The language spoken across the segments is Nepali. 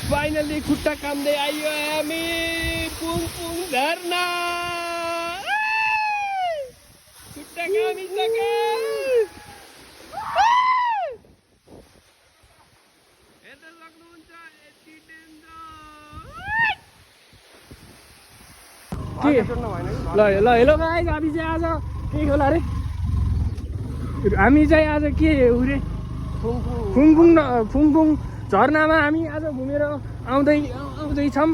फाइनली खुट्टा काम्दै आइयो हामी पुङपुङ झरना खुट्टा कामिसक्यो हेर्न सक्नुहुन्छ यति डेन्जर ल ल हेलो गाइस हामी चाहिँ आज के होला अरे हामी चाहिँ आज के हो रे फुङफुङ झरनामा हामी आज घुमेर आउँदैछौँ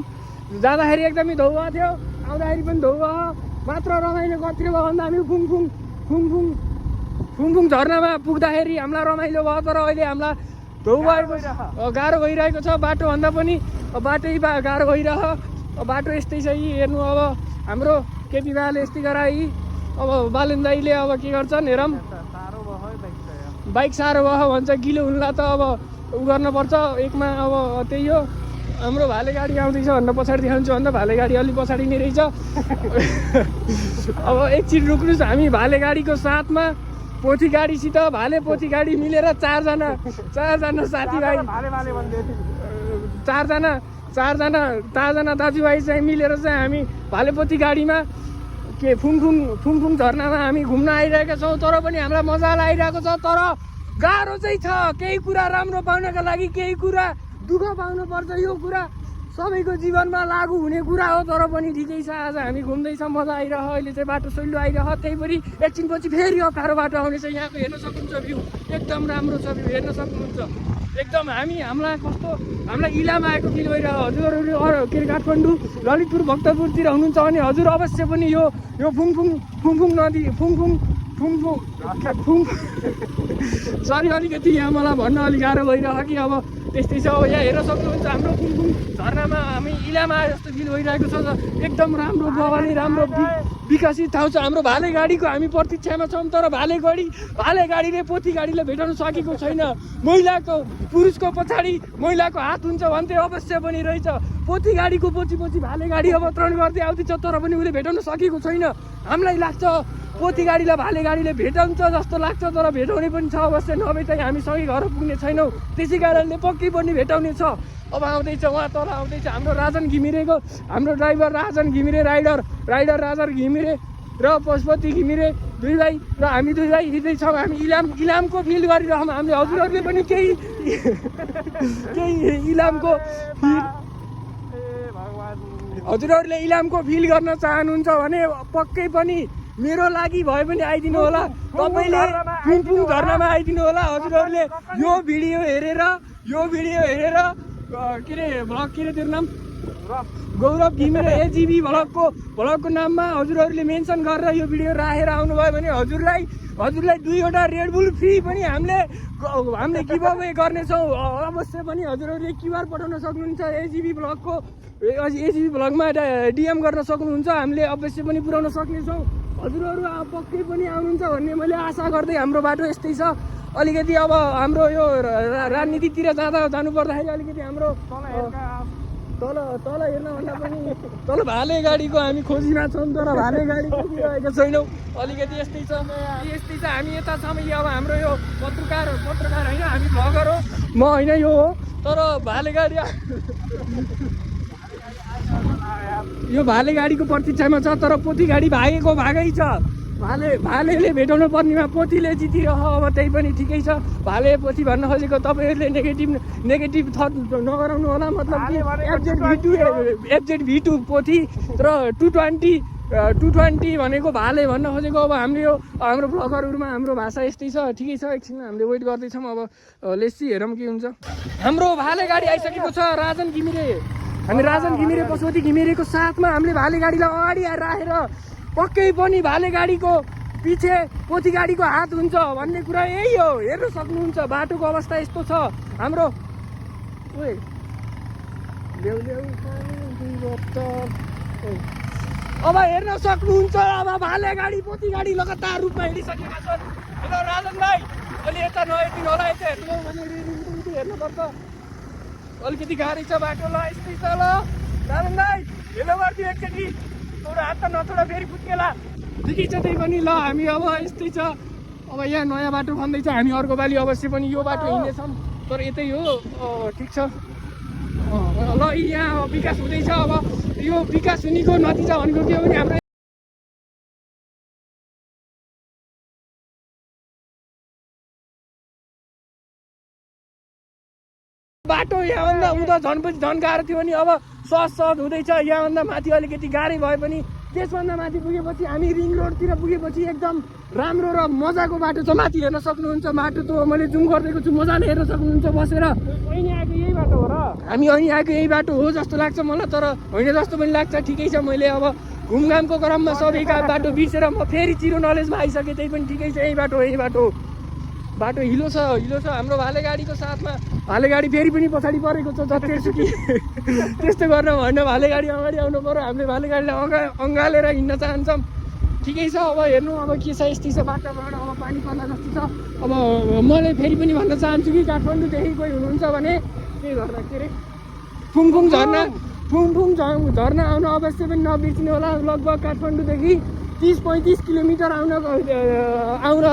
जाँदाखेरि एकदमै धौवा थियो आउँदाखेरि पनि धौवा मात्र रमाइलो कति भयो भन्दा हामी फुङफुङ झरनामा पुग्दाखेरि हामीलाई रमाइलो भयो तर अहिले हामीलाई धौवा गाह्रो भइरहेको छ बाटोभन्दा पनि बाटै गाह्रो भइरह बाटो यस्तै छ यी हेर्नु अब हाम्रो केपी बाले यस्तै गराई अब बालेन दाइले अब के गर्छन् हेरौँ बाइक साह्रो भयो भन्छ गिलो हुनुलाई त अब उ गर्नुपर्छ एकमा अब त्यही हो हाम्रो भाले गाडी आउँदैछ भन्दा पछाडि देखाउँछु भन्दा भाले गाडी अलिक पछाडि नै रहेछ अब एकछिन रुक्नुहोस् हामी भाले गाडीको साथमा पोथी गाडीसित भाले पोथी गाडी मिलेर चारजना साथीभाइ चारजना दाजुभाइ चाहिँ मिलेर चाहिँ हामी भाले पोथी गाडीमा के फुङफुङ झरनामा हामी घुम्न आइरहेका छौँ तर पनि हामीलाई मजा आइरहेको छ तर गाह्रो चाहिँ छ केही कुरा राम्रो पाउनका लागि केही कुरा दुःख पाउनुपर्छ यो कुरा सबैको जीवनमा लागु हुने कुरा हो तर पनि ठिकै छ आज हामी घुम्दैछौँ मजा आइरह अहिले चाहिँ बाटो सहिलो आइरह त्यही पनि एकछिनपछि फेरि अप्ठ्यारो बाटो आउनेछ यहाँको हेर्न सक्नुहुन्छ भ्यू एकदम राम्रो छ भ्यू हेर्न सक्नुहुन्छ एकदम हामीलाई इलाम आएको फिल भइरह हजुरहरूले के अरे काठमाडौँ ललितपुर भक्तपुरतिर हुनुहुन्छ भने हजुर अवश्य पनि यो फुङफुङ नदी फुङफुङ सरी अलिकति यहाँ मलाई भन्न अलिक गाह्रो भइरह कि अब त्यस्तै छ अब यहाँ हेर्न सक्नुहुन्छ हाम्रो फुङफुङ झरनामा हामी इलामा जस्तो फिल भइरहेको छ एकदम राम्रो बगानी राम्रो विकसित ठाउँ छ हाम्रो भाले गाडीको हामी प्रतीक्षामा छौँ तर भाले गाडीले पोथी गाडीले भेटाउन सकेको छैन पुरुषको पछाडि महिलाको हात हुन्छ भन्थे अवश्य पनि रहेछ पोथी गाडीको पछि भाले गाडी अवतरण गर्दै आउँदैछ तर पनि उसले भेटाउन सकेको छैन हामीलाई लाग्छ पोथी गाडीलाई भाले गाडीले भेटाउँछ जस्तो लाग्छ तर भेटाउने पनि छ अवश्य नभए चाहिँ हामी सँगै घर पुग्ने छैनौँ त्यसै कारणले पक्कै पनि भेटाउने छ अब आउँदैछ उहाँ तल आउँदैछ हाम्रो राजन घिमिरेको हाम्रो ड्राइभर राजन घिमिरे राइडर राजन घिमिरे र पशुपति घिमिरे दुई भाइ र हामी दुई भाइ हिँड्दैछौँ हामी इलामको फिल गरिरहौँ हामीले हजुरहरूले पनि केही हजुरहरूले इलामको फिल गर्न चाहनुहुन्छ भने पक्कै पनि मेरो लागि भए पनि आइदिनु होला तपाईँले फुङफुङ झरनामा आइदिनु होला हजुरहरूले यो भिडियो हेरेर के अरे भ्लग के अरे त्यो नाम गौरव घिमिरे एजिबी भ्लगको नाममा हजुरहरूले मेन्सन गरेर यो भिडियो राखेर आउनुभयो भने हजुरलाई 2वटा रेडबुल फ्री पनि हामीले गिभअवे गर्नेछौँ अवश्य पनि हजुरहरूले क्युआर पठाउन सक्नुहुन्छ एजिबी भ्लगमा डिएम गर्न सक्नुहुन्छ हामीले अवश्य पनि पुर्याउन सक्नेछौँ हजुरहरू पक्कै पनि आउनुहुन्छ भन्ने मैले आशा गर्दै हाम्रो बाटो यस्तै छ अलिकति अब हाम्रो यो राजनीतितिर जानु पर्दाखेरि अलिकति हाम्रो तल हेर्न भन्दा पनि तल भाले गाडीको हामी खोजीमा छौँ तर भाले गाडी पुगिरहेको छैनौँ अलिकति यस्तै छ हामी यता छौँ अब हाम्रो यो पत्रकार होइन हामी भ्लगर हो म होइन यो हो तर भाले गाडी यो भाले गाडीको प्रतीक्षामा छ तर पोथी गाडी भागै छ भालेले भेटाउनु पर्नेमा पोथीले जितिरह अब त्यही पनि ठिकै छ भाले पोथी भन्न खोजेको तपाईँहरूले नेगेटिभ थट नगराउनु होला मतलब कि FZ-V2 पोथी र 220 भनेको भाले भन्न खोजेको अब हाम्रो ब्लगरहरूमा हाम्रो भाषा यस्तै छ ठिकै छ एकछिन हामीले वेट गर्दैछौँ अब लेसी हेरौँ के हुन्छ हाम्रो भाले गाडी आइसकेको छ राजन घिमिरे पशुपति घिमिरेको साथमा हामीले भाले गाडीलाई अगाडि राखेर पक्कै पनि भाले गाडीको पछि पोथी गाडीको हात हुन्छ भन्ने कुरा यही हो हेर्न सक्नुहुन्छ बाटोको अवस्था यस्तो छ हाम्रो अब हेर्न सक्नुहुन्छ अब भाले गाडी पोथी गाडी लगातार रूपमा हिँडिसकेका छन् हेलो राजन भाइ अहिले यता नहेरिदिनु होला यता हेर्नु भने हेर्नुपर्छ अलिकति गाडी छ बाटो ल यस्तै छ ल राजन भाइ हेलो गरिदियो एकचोटि तोरो हात त नछोडा फेरि फुत्केला ठिकै छ त्यही पनि ल हामी अब यस्तै छ अब यहाँ नयाँ बाटो खन्दैछ हामी अर्को पालि अवश्य पनि यो बाटो हिँड्नेछौँ तर यतै हो ठिक छ यहाँ विकास हुँदैछ। अब यो विकास हुनेको नतिजा भनेको के हो भने हाम्रो बाटो यहाँभन्दा उता झन् गाह्रो थियो भने अब सहज हुँदैछ। यहाँभन्दा माथि अलिकति गाह्रै भए पनि त्यसभन्दा माथि पुगेपछि हामी रिङ रोडतिर पुगेपछि एकदम राम्रो र मजाको बाटो छ। माथि हेर्न सक्नुहुन्छ, बाटो त मैले जुम गरिदिएको छु, मजाले हेर्न सक्नुहुन्छ बसेर। अहिले आएको यही बाटो हो र? हामी अहिले आएको यही बाटो हो जस्तो लाग्छ मलाई, तर होइन जस्तो पनि लाग्छ। ठिकै छ, मैले अब घुमघामको क्रममा सबैका बाटो बिर्सेर म फेरि जिरो नलेजमा आइसकेँ। त्यही पनि ठिकै छ, यही बाटो बाटो हिलो छ हाम्रो भाले गाडीको साथमा। भाले गाडी फेरि पनि पछाडि परेको छ जतिसुकै त्यस्तो गर्न भएन। भाले गाडी अगाडि आउनु पर्यो, हामीले भाले गाडीलाई अँगालेर हिँड्न चाहन्छौँ। ठिकै छ, अब हेर्नु अब के छ, यस्तै छ वातावरण। अब पानी पर्ला जस्तो छ। अब मैले फेरि पनि भन्न चाहन्छु कि काठमाडौँदेखि कोही हुनुहुन्छ भने के झर्ना के अरे फुङफुङ झर्ना आउन अवश्य पनि नबिर्सिनु होला। लगभग काठमाडौँदेखि 30-35 किलोमिटर आउन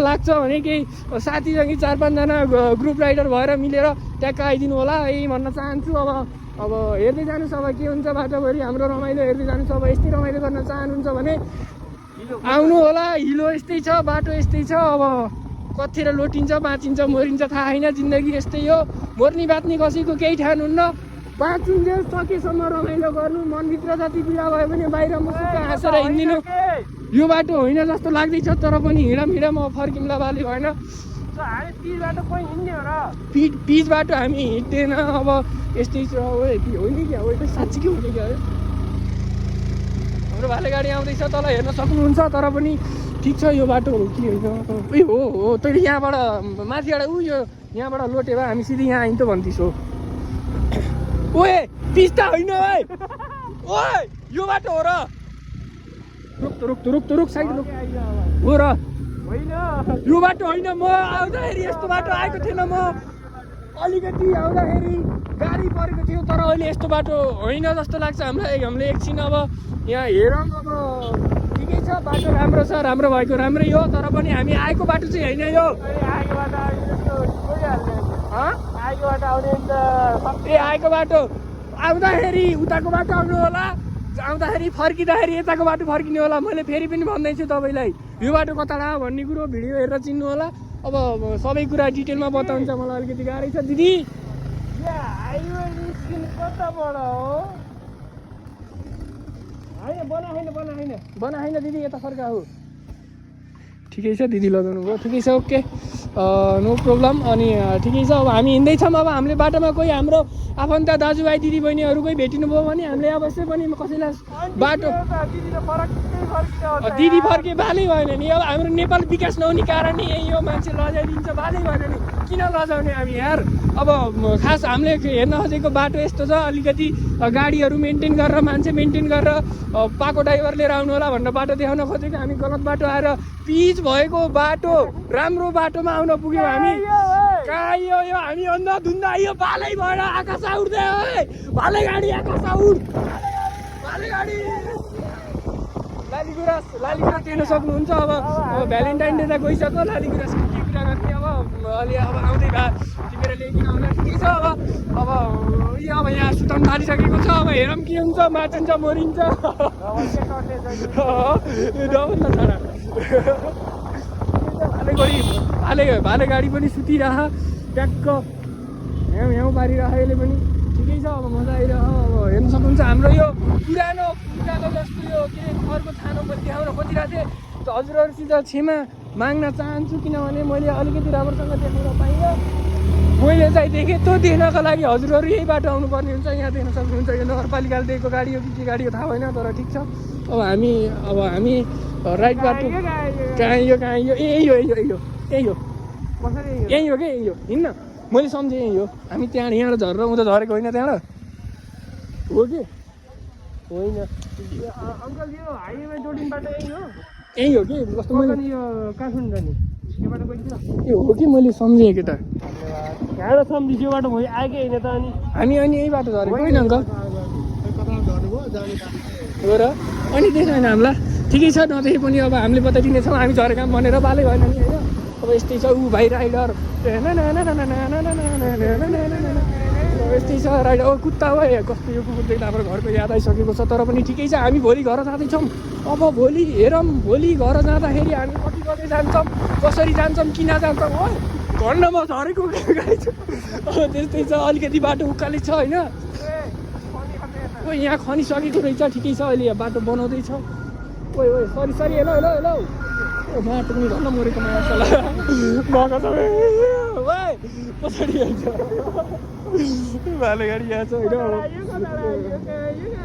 लाग्छ भने केही साथीसँगै 4-5 जना ग्रुप राइडर भएर मिलेर ट्याक्क आइदिनु होला, यही भन्न चाहन्छु। अब हेर्दै जानुहोस् अब के हुन्छ बाटोभरि हाम्रो रमाइलो हेर्दै जानुहोस्। अब यस्तै रमाइलो गर्न चाहनुहुन्छ भने आउनु होला। हिलो यस्तै छ, बाटो यस्तै छ। अब कतिखेर लोटिन्छ, बाँचिन्छ, मरिन्छ थाहा छैन। जिन्दगी यस्तै हो, मर्नी बाँच्ने कसैको केही ठानुहुन्न। बाँचुन्जेल सकेसम्म रमाइलो गर्नु। मनभित्र जति पीडा भयो भने बाहिर मुसुक्क हाँसेर हिँडिदिनु। यो बाटो होइन जस्तो लाग्दैछ, तर पनि हिँड म फर्किउँला बाली भएन। हामी पिच बाटो कोही हिँड्ने हो र? पिच बाटो हामी हिँड्दैन। अब यस्तै छ, होइन क्या हो, साँच्चीकै हुन्छ क्या अरे। हाम्रो भाले गाडी आउँदैछ, तल हेर्न सक्नुहुन्छ, तर पनि ठिक छ यो बाटो हो कि होइन। हो तैँले यहाँबाट माथिबाट यो यहाँबाट लोटे भए हामी सिधै यहाँ आइन् त भन्दैछु। ओए पिच त होइन ओए यो बाटो हो र? रुक साइड रुक हो र? होइन यो बाटो होइन। म आउँदाखेरि यस्तो बाटो आएको थिएन। म अलिकति आउँदाखेरि गाडी परेको थियो, तर अहिले यस्तो बाटो होइन जस्तो लाग्छ हामीलाई। हामीले एकछिन अब यहाँ हेरौँ। अब ठिकै छ, बाटो राम्रो छ, राम्रो भएको राम्रै हो, तर पनि हामी आएको बाटो चाहिँ होइन यो। आएको बाटो आउँदाखेरि उताको बाटो आउनु होला, आउँदाखेरि फर्किँदाखेरि यताको बाटो फर्किने होला। मैले फेरि पनि भन्दैछु तपाईँलाई, यो बाटो कता भन्ने कुरो भिडियो हेरेर चिन्नु होला। अब सबै कुरा डिटेलमा बताउँछ, मलाई अलिकति गाह्रै छ दिदी। कताबाट हो? बना होइन दिदी, यता फर्का हो। ठिकै छ, दिदी लगाउनु भयो, ठिकै छ, ओके, नो प्रब्लम। अनि ठिकै छ, अब हामी हिँड्दैछौँ। अब हामीले बाटोमा कोही हाम्रो आफन्त दाजुभाइ दिदीबहिनीहरू कोही भेटिनु भयो भने हामीले अवश्य पनि कसैलाई बाटो दिदी फर्के बालै भएन नि। अब हाम्रो नेपाल विकास नहुने कारण नि यही हो, मान्छे लजाइदिन्छ, बालै भएन नि, किन लजाउने हामी यार। अब खास हामीले हेर्न खोजेको बाटो यस्तो छ, अलिकति गाडीहरू मेन्टेन गरेर, मान्छे मेन्टेन गरेर, पाको ड्राइभर लिएर आउनु होला भनेर बाटो देखाउन खोजेको। हामी गलत बाटो आएर पिच भएको बाटो राम्रो बाटोमा आउन पुग्यौँ हामी। कहाँ यो हामी अन्धाधुन्दा यो बालै भएर आकाश उड्दै भाले गाडी आकाश उड भाले गाडी लालीगुराँस हेर्न सक्नुहुन्छ। अब भ्यालेन्टाइन डे त गइसक्यो, लालीगुराँसको के कुरा गर्ने। अब अलि अब आउँदै भए टिपेर ल्याइदिन आउला, ठिकै छ। अब अब यहाँ सुताउनु थालिसकेको छ। अब हेरौँ के हुन्छ, माचिन्छ, मरिन्छ। भाले गाडी पनि सुतिरह, ट्याक्क ह्याउ पारिरह, यसले पनि ठिकै छ। अब मजा आइरह। अब हेर्न सक्नुहुन्छ हाम्रो यो पुरानो जस्तो यो के घरको छानो पनि देखाउन खोजिरहेको थिएँ। हजुरहरूसित क्षमा माग्न चाहन्छु, किनभने मैले अलिकति राम्रोसँग देखाउन पाइनँ। मैले चाहिँ देखेँ त्यो देख्नको लागि हजुरहरू यही बाटो आउनुपर्ने हुन्छ। यहाँ देख्न सक्नुहुन्छ, यो नगरपालिकाले दिएको गाडी हो कि के गाडी हो थाहा भएन, तर ठिक छ। अब हामी राइट बाटो कहाँ यो यही हो कि यही हो हिँड्न। मैले सम्झेँ यही हो। हामी यहाँ झरेर उता झरेको होइन, त्यहाँबाट हो कि होइन? अङ्कल यो हाइवेमा जोडिने बाटो यही हो कि कस्तो मैले यो काठमाडौँ जाने यो बाटो गइन्छ? यो हो कि मैले सम्झेँ केटा। कहाँबाट सम्झिस? यो बाटो भयो आएकै होइन त? अनि यही बाटो झरेको होइन अङ्कल हो र? अनि त्यसो होइन हामीलाई ठिकै छ, नदेखे पनि अब हामीले बताइदिनेछौँ हामी झरेका भनेर बालै भएन नि होइन। अब यस्तै छ। ऊ भाइ राइडर यस्तै छ राइड। अब कुत्ता भयो कस्तो यो कुकुर देख्दा हाम्रो घरको याद आइसकेको छ, तर पनि ठिकै छ। हामी भोलि घर जाँदैछौँ। अब भोलि हेरौँ, भोलि घर जाँदाखेरि हामी कति कति जान्छौँ, कसरी जान्छौँ, किन जान्छौँ। हो घन्टामा झरेको गाडी छ। अब त्यस्तै छ, अलिकति बाटो उकाली छ होइन। ओ यहाँ खनिसकेको रहेछ, ठिकै छ। अहिले बाटो बनाउँदैछ। ओइ ओइ sorry sorry, hello hello hello. बाटो पनि झन् मरेको मासला गएको छ भाइ पछाडि आउँछ भाले गाडी यहाँ छ होइन।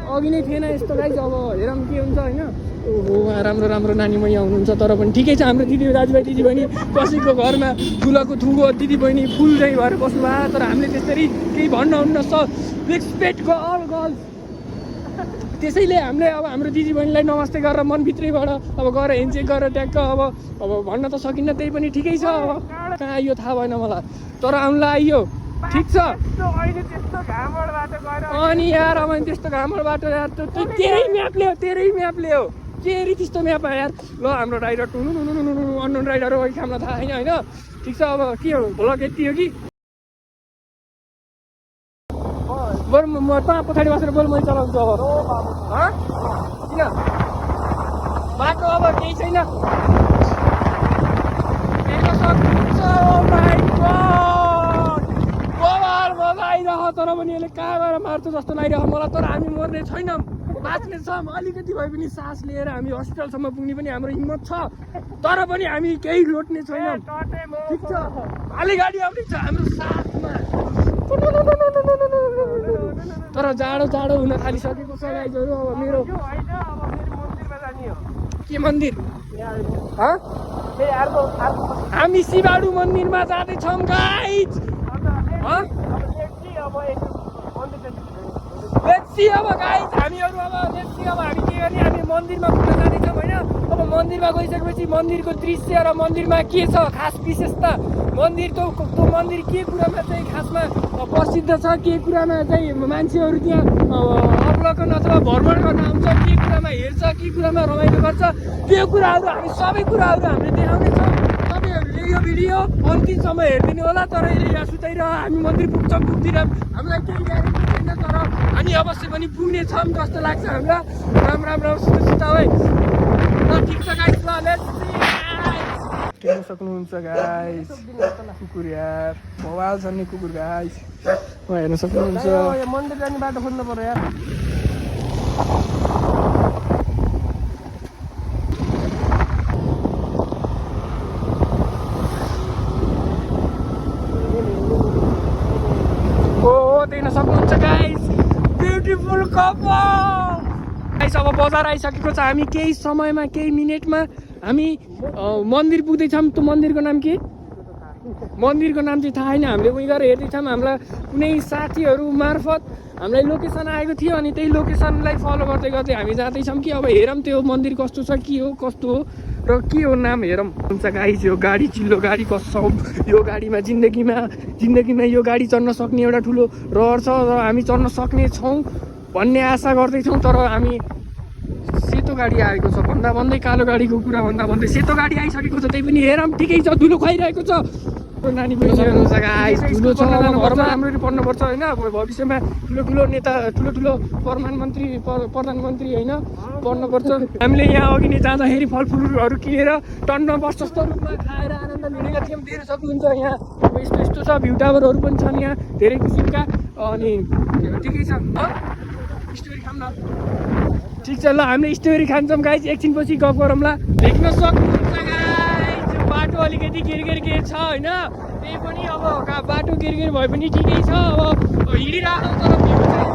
अघि नै थिएन यस्तो गाइस। अब हेरौँ के हुन्छ होइन। ओहो राम्रो राम्रो नानी मैया हुनुहुन्छ, तर पनि ठिकै छ। हाम्रो दिदी दाजुभाइ दिदीबहिनी कसैको घरमा ठुलोको ठुलो दिदीबहिनी फुल चाहिँ भएर बस्नु भयो, तर हामीले त्यसरी केही भन्नुहुन्न। Respect all girls. त्यसैले हामीले अब हाम्रो दिदीबहिनीलाई नमस्ते गरेर मनभित्रैबाट अब गएर हेन्चेक गरेर ट्याक्क अब भन्न त सकिन्न, त्यही पनि ठिकै छ। अब कहाँ आइयो थाहा भएन मलाई, तर आउनुलाई आइयो, ठिक छ। अनि यार अब त्यस्तो घामबाट बाटो यार तेरै म्यापले हो के अरे त्यस्तो म्याप यार। ल हाम्रो राइडर अननोन राइडर हो, हामीलाई थाहा छैन होइन। ठिक छ, अब के हो भ्लग यति हो कि बरु म पछाडि बसेर बरु मैले चलाउँछु अब। किन बाटो अब केही छैन। मजा आइरह, तर पनि यसले कहाँ गएर मार्छ जस्तो लागिरह मलाई। तर हामी मर्ने छैनौँ, बाँच्ने छौँ। अलिकति भए पनि सास लिएर हामी हस्पिटलसम्म पुग्ने पनि हाम्रो हिम्मत छ, तर पनि हामी केही लोट्ने छैनौँ। ठिक छ, भाले गाडी आउने छ हाम्रो साथमा। तर जाडो हुन थालिसकेको छ गाइजहरू। अब मेरो के मन्दिर हामी शिवाडु मन्दिरमा जाँदैछौँ गाइज। अब गाइज हामीहरू अब हामी के गर्ने, हामी मन्दिरमा पुग्न जाँदैछौँ होइन। अब मन्दिरमा गइसकेपछि मन्दिरको दृश्य र मन्दिरमा के छ खास विशेषता, मन्दिर त्यो मन्दिर के कुरामा चाहिँ खासमा प्रसिद्ध छ, के कुरामा चाहिँ मान्छेहरू त्यहाँ अवलोकन अथवा भ्रमण गर्न आउँछ, के कुरामा हेर्छ, के कुरामा रमाइलो गर्छ, त्यो कुराहरू हामी सबै कुराहरू हामीले देखाउनेछौँ। तपाईँहरूले यो भिडियो अन्तिमसम्म हेरिदिनु होला। तर यसले यहाँ सुताइरह, हामी मन्दिर पुग्छौँ पुग्दिनौँ हामीलाई केही ग्यारेन्टी छैन, तर हामी अवश्य पनि पुग्नेछौँ जस्तो लाग्छ हामीलाई। राम्रो सुता है। ल ठिक छ गाइस, ल लेट्स सी गाइस। हेर्न सक्नुहुन्छ गाइस कुकुर यार, बवाल छ नि कुकुर गाइस। हेर्न सक्नुहुन्छ मन्दिर जाने बाटो खोज्नु पर्यो यार। देख्न सक्नुहुन्छ गाइस, ब्युटिफुल कपल गाइस। अब बजार आइसकेको छ, हामी केही समयमा केही मिनेटमा हामी मन्दिर पुग्दैछौँ। त्यो मन्दिरको नाम के, मन्दिरको नाम चाहिँ थाहा छैन। हामीले उयो गरेर हेर्दैछौँ, हामीलाई कुनै साथीहरू मार्फत हामीलाई लोकेसन आएको थियो, अनि त्यही लोकेसनलाई फलो गर्दै गर्दै हामी जाँदैछौँ कि अब हेरौँ त्यो मन्दिर कस्तो छ, के हो कस्तो हो र के हो नाम हेरौँ। हुन्छ गाइस, यो गाडी चिल्लो गाडी कस्तो, यो गाडीमा जिन्दगीमा यो गाडी चढ्न सक्ने एउटा ठुलो रहर छ र हामी चढ्न सक्ने छौँ भन्ने आशा गर्दैछौँ। तर हामी सेतो गाडी आएको छ भन्दै कालो गाडीको कुरा भन्दै सेतो गाडी आइसकेको छ, त्यही पनि हेरौँ ठिकै छ। धुलो खुवाइरहेको छ नानी बहिनीहरू गाइस, धुलो छ। घरमा राम्ररी पढ्नुपर्छ होइन। अब भविष्यमा ठुलो नेता, ठुलो प्रधानमन्त्री होइन पढ्नुपर्छ। हामीले यहाँ अघि नै जाँदाखेरि फलफुलहरू किनेर टन्न प्रशस्त रूपमा खाएर आनन्द लिनेका थियौँ। धेरै सक्नुहुन्छ यहाँ यस्तो छ, भ्यू टावरहरू पनि छन् यहाँ धेरै किसिमका। अनि ठिकै छ, स्टोरी खाऊँ न। ठिक छ, ल हामीले स्टोरी खान्छौँ गाइस, एकछिनपछि गफ गरौँला। देख्न सक्नुहुन्छ गाइस, बाटो अलिकति गिर छ होइन। त्यही पनि अब बाटो गिर भए पनि ठिकै छ। अब हिँडिरहेको तर भ्यू चाहिँ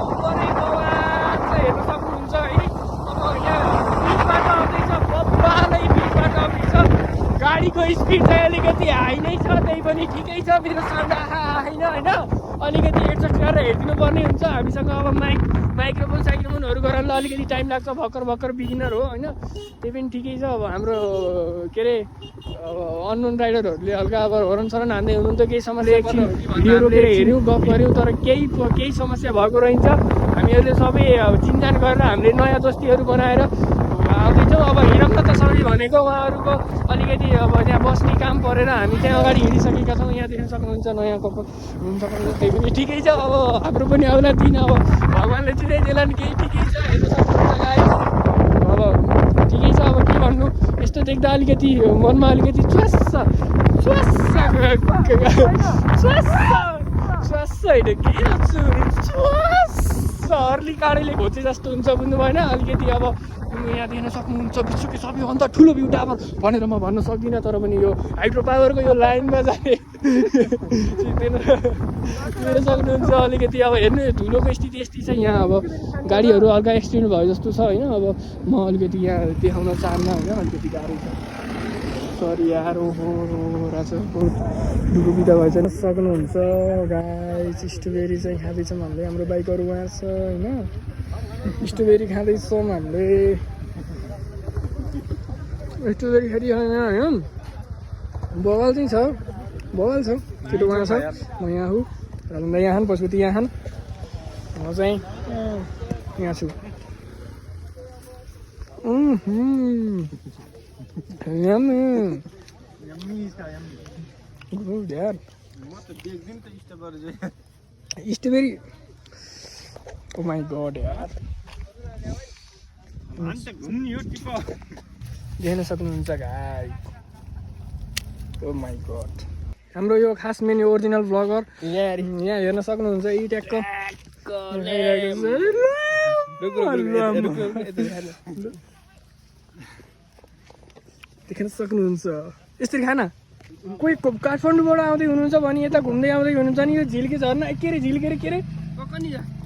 हेर्न सक्नुहुन्छ है। अब यहाँ बिचबाट आउँदैछ, बब्बालै बिचबाट आउँदैछ। गाडीको स्पिड चाहिँ अलिकति हाई नै छ, त्यही पनि ठिकै छ। मेरो साउन्ड होइन अलिकति एडजस्ट गरेर हेरिदिनु पर्ने हुन्छ। हामीसँग अब माइक्रोफोनहरू गराउनलाई अलिकति टाइम लाग्छ, भर्खर बिगिनर हो होइन। त्यही पनि ठिकै छ। अब हाम्रो के अरे अननोन राइडरहरूले हल्का अब हरन हान्दै हुनुहुन्छ, केही समस्या एकछिन भिडियो रोकेर हेऱ्यौँ, गफ गऱ्यौँ, तर केही समस्या भएको रहन्छ। हामीहरूले सबै चिन्जान गरेर हामीले नयाँ दोस्तीहरू बनाएर आउँदैछौँ। हिँडिदिन्छौँ। अब हिँडौँ न त सबै भनेको उहाँहरूको अलिकति अब त्यहाँ बस्ने काम परेर हामी त्यहाँ अगाडि हिँडिसकेका छौँ। यहाँ देख्न सक्नुहुन्छ नयाँ कपाल हुनुहुन्छ त्यही पनि ठिकै छ। अब हाम्रो पनि आउला दिन अब भगवान्ले चिनाइदिएला नि केही ठिकै छ। हेर्नु सक्नुहुन्छ गाइस अब ठिकै छ। अब के भन्नु यस्तो देख्दा अलिकति मनमा अलिकति स्वास्स होइन के हर्ली काँडैले घोचे जस्तो हुन्छ बुझ्नु भएन। अलिकति अब यहाँ देख्न सक्नुहुन्छ विश्वकै सबैभन्दा ठुलो भ्यू टावर भनेर म भन्न सक्दिनँ, तर पनि यो हाइड्रो पावरको यो लाइनमा जाने हेर्न सक्नुहुन्छ। अलिकति अब हेर्नु धुलोको स्थिति यस्तै छ यहाँ। अब गाडीहरू हल्का एक्सिडेन्ट भयो जस्तो छ होइन। अब म अलिकति यहाँ देखाउन चाहन्न होइन, अलिकति गाह्रो छ। सरी यार ओहो राजको डुबु बिदा भएछ सक्नुहुन्छ गाइस। स्ट्रबेरी चाहिँ खाँदैछौँ हामीले, हाम्रो बाइकहरू उहाँ छ होइन। स्ट्रबेरी खाँदैछौँ हामीले, स्ट्रबेरी फेरि होइन बगाल चाहिँ छ, बगाल छ केटो उहाँ छ म यहाँ हुँ राजन्दा यहाँ पशुपति यहाँ म चाहिँ यहाँ छु। स्ट्रबेरी ओ माई गॉड यार देख्न सक्नुहुन्छ गाइस। ओ माई गॉड हाम्रो यो खास मेन ओरिजिनल ब्लगर यहाँ हेर्न सक्नुहुन्छ इट्याकको देख्न सक्नुहुन्छ। यसरी खाना कोही काठमाडौँबाट आउँदै हुनुहुन्छ भने यता घुम्दै आउँदै हुनुहुन्छ नि यो झिल्के झर्ना के अरे झिल्के अरे के अरे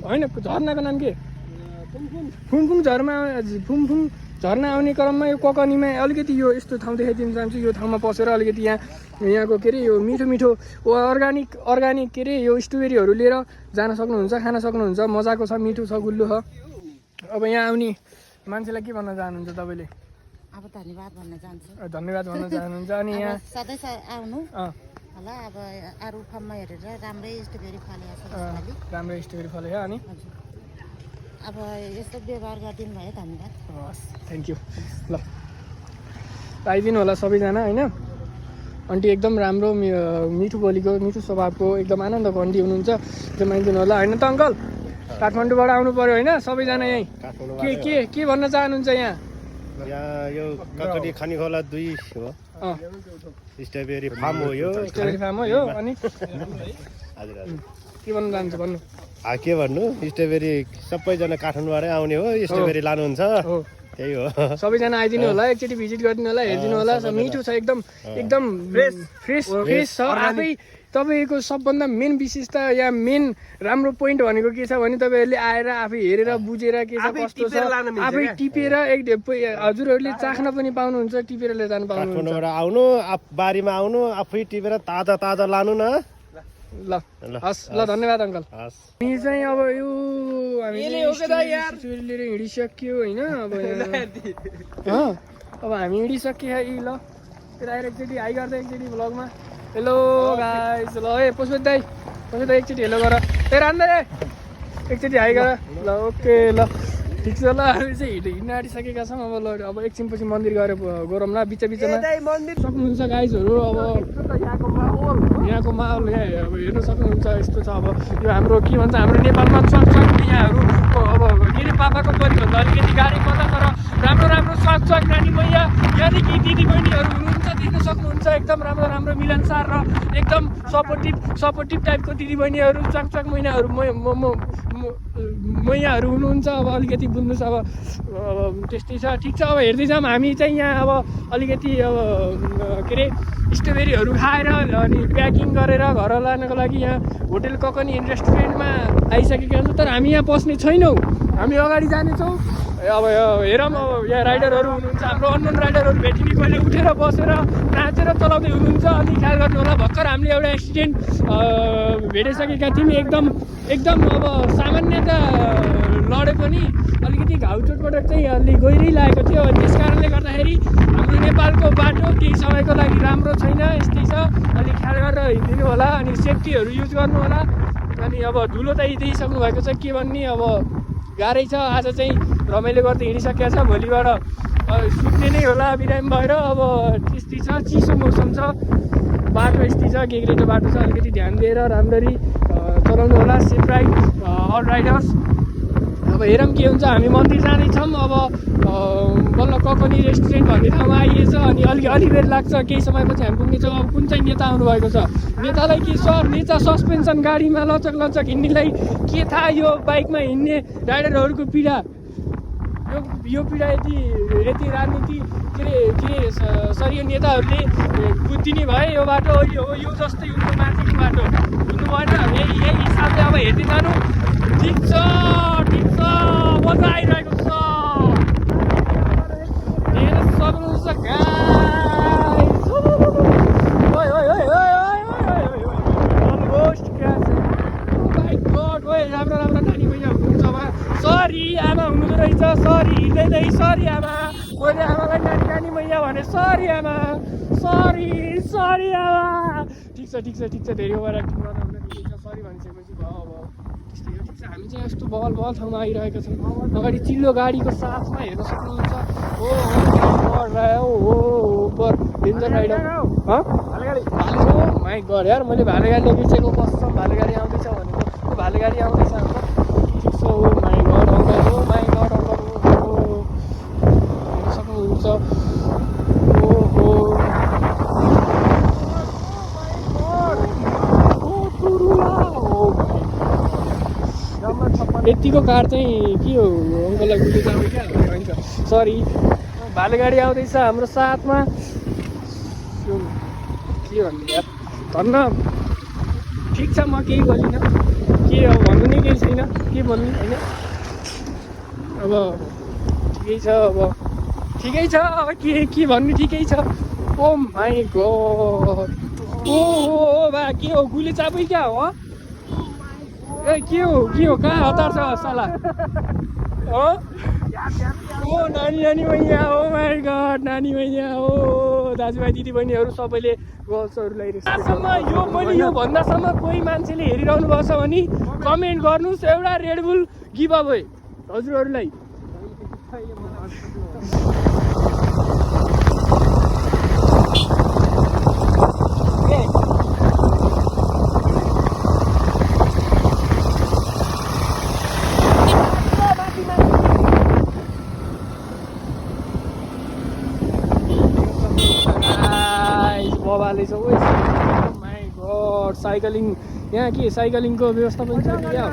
होइन झर्नाको नाम के फुङफुङ झर्ना आउने क्रममा यो ककनीमा अलिकति यो यस्तो ठाउँ देखाइदिन चाहन्छु। यो ठाउँमा पसेर अलिकति यहाँको के अरे यो मिठो मिठो अर्ग्यानिक के अरे यो स्ट्रबेरीहरू लिएर जान सक्नुहुन्छ, खान सक्नुहुन्छ। मजाको छ, मिठो छ, गुल्लो छ। अब यहाँ आउने मान्छेलाई के भन्न चाहनुहुन्छ तपाईँले? अब धन्यवाद भन्न चाहन्छु। धन्यवाद भन्न चाहनुहुन्छ। अनि यहाँ सधैँ आउनु होला। अब अरू ठाउँमा हेरेर राम्रै स्ट्रबेरी फलेको छ, राम्रै स्ट्रबेरी फल्यो। अनि अब यस्तो व्यवहार गरिदिनु भयो धन्यवाद। हस् थ्याङ्क यू। ल आइदिनु होला सबैजना होइन। आन्टी एकदम राम्रो मिठो बोलीको मिठो स्वभावको एकदम आनन्दको आन्टी हुनुहुन्छ, एकदम आइदिनु होला होइन त अङ्कल। काठमाडौँबाट आउनु पऱ्यो होइन सबैजना यहीँ। के भन्न चाहनुहुन्छ यहाँ? यहाँ यो ककडी खानी खोला 2 हो, स्ट्रबेरी फार्म हो यो। स्ट्रबेरी फार्म हो यो। अनि हजुर के भन्न चाहन्छ भन्नु? के भन्नु, स्ट्रबेरी सबैजना काठमाडौँबाटै आउने हो, स्ट्रबेरी लानुहुन्छ त्यही हो। सबैजना आइदिनु होला, एकचोटि भिजिट गरिदिनु होला, हेरिदिनु होला। मिठो छ एकदम एकदम फ्रेस छ। आफै तपाईँको सबभन्दा मेन विशेषता या मेन राम्रो पोइन्ट भनेको के छ भने तपाईँहरूले आएर आफै हेरेर बुझेर के छ कस्तो छ आफै टिपेर हजुरहरूले चाख्न पनि पाउनुहुन्छ, टिपेर लिएर जानु पाउनुहुन्छ। काठमाडौँबाट आउनु, बारीमा आउनु, आफै टिपेर ताजा ताजा लानु न। ल हस् ल धन्यवाद अङ्कल। हामी चाहिँ अब यो हामीले लिएर हिँडिसक्यो होइन। अब हामी हिँडिसक्यो ल आएर एकचोटि हाई गर्दा एकचोटि भ्लगमा हेलो गाइस। ल ए पशुपति दाइ एकचोटि हेलो गर ए रान्दा एकचोटि हाई गर ल ओके ल ठिक छ। ल हामी चाहिँ हिँड्न आँटिसकेका छौँ। अब ल अब एकछिनपछि मन्दिर गएर गरौँ ल बिचमा सक्नुहुन्छ गाइजहरू। अब यहाँको माहौल यहाँ अब हेर्न सक्नुहुन्छ यस्तो छ। अब यो हाम्रो के भन्छ हाम्रो नेपालमा स्वाग यहाँहरू अब के अरे पापाको परिभन्दा अलिकति गाडी पर्दा तर राम्रो स्वाग नानी मैया यहाँदेखि दिदीबहिनीहरू हुनुहुन्छ देख्न सक्नुहुन्छ। एकदम राम्रो मिलनसार र एकदम सपोर्टिभ टाइपको दिदीबहिनीहरू स्वाग महिनाहरू मैयाहरू हुनुहुन्छ। अब अलिकति बुझ्नुहोस् अब त्यस्तै छ। ठिक छ अब हेर्दै जाऊँ। हामी चाहिँ यहाँ अब अलिकति अब के अरे स्ट्रबेरीहरू खाएर अनि प्याकिङ गरेर घर लानको लागि यहाँ होटेल ककनी रेस्टुरेन्टमा आइसकेका छौँ। तर हामी यहाँ पस्ने छैनौँ, हामी अगाडि जानेछौँ। अब हेरौँ अब यहाँ राइडरहरू हुनुहुन्छ, हाम्रो अननोन राइडरहरू भेटिने कहिले उठेर बसेर नाचेर चलाउँदै हुनुहुन्छ। अनि ख्याल गर्नु होला भर्खर हामीले एउटा एक्सिडेन्ट भेटिसकेका थियौँ। एकदम अब सामान्यतः लडे पनि अलिकति घाउ चोटपटक चाहिँ अलि गहिरै लागेको थियो। त्यस कारणले गर्दाखेरि हाम्रो नेपालको बाटो केही समयको लागि राम्रो छैन, यस्तै छ। अलिक ख्याल गरेर हिँडिदिनु होला अनि सेफ्टीहरू युज गर्नु होला। अनि अब धुलो त देखिसक्नु भएको छ, के भन्ने अब गाह्रै छ। आज चाहिँ रमाइलो गर्दै हिँडिसकेको छ, भोलिबाट सुत्ने नै होला बिरामी भएर अब त्यस्तै छ चिसो मौसम छ बाटो यस्तै छ गेग्रेटो बाटो छ अलिकति ध्यान दिएर राम्ररी चलाउनु होला सेफ राइड अल राइडर्स अब हेरौँ के हुन्छ हामी मन्दिर जाँदैछौँ अब बल्ल ककनी रेस्टुरेन्ट भन्ने ठाउँमा आइएछ अनि अलि बेर लाग्छ केही समयपछि हामी पुग्नेछौँ अब कुन चाहिँ नेता आउनुभएको छ नेतालाई के सर नेता सस्पेन्सन गाडीमा लचक हिँड्नेलाई के थाहा यो बाइकमा हिँड्ने राइडरहरूको पीडा यो पीडा यति राजनीति के अरे सर यो नेताहरूले बुझिदिने भए यो बाटो यो जस्तै उनको माथिको बाटो बुझ्नु भएन यही हिसाबले अब हेर्दै जानु ठिक छ मजा आइरहेको छ हेर्न सक्नुहुन्छ राम्रो नानी बहिनी हुनुहुन्छ सरी आमा हुनुहुँदो रहेछ सरी हिँड्दै सरी आमा मैले आमालाई नानी मैया भने सरी आमा सरी आमा ठिक छ धेरै ओभर एक्टिङ गर्दा हुँदैन सरी भनिसकेपछि भयो अब त्यस्तै हो ठिक छ हामी चाहिँ यस्तो बल ठाउँमा आइरहेका छौँ अगाडि चिल्लो गाडीको साथमा हेर्न सक्नुहुन्छ हो डेन्जर राइडर माइ गड यार मैले भाले गाडी बिर्सेको बस्छौँ भाले गाडी आउँदैछ भनेको त्यो भाले गाडी आउँदैछ हाम्रो ठिक छ हो माइ गड अङ्कल हेर्न सक्नुहुन्छ यतिको कार चाहिँ के हो अङ्कललाई गुली जाने क्या भन्छ सरी भाले गाडी आउँदैछ हाम्रो साथमा के भन्ने यार धन्न ठिक छ म केही गरिनँ के अब भन्नु नै केही छैन के भन्नु होइन अब ठिकै छ अब के भन्नु ठिकै छ ओ माई गड ओ बा के हो गुली चापै क्या हो ए के हो कहाँ हतार छ साला हो ओ नानी मैया हो माई गड नानी मैया हो दाजुभाइ दिदीबहिनीहरू सबैले गर्ल्सहरूलाई यो मैले यो भन्दासम्म कोही मान्छेले हेरिरहनु भएको छ भने कमेन्ट गर्नुहोस् एउटा रेडबुल गिभ अवे हजुरहरूलाई माई गड साइकलिङ यहाँ के साइकलिङको व्यवस्था पनि छ क्या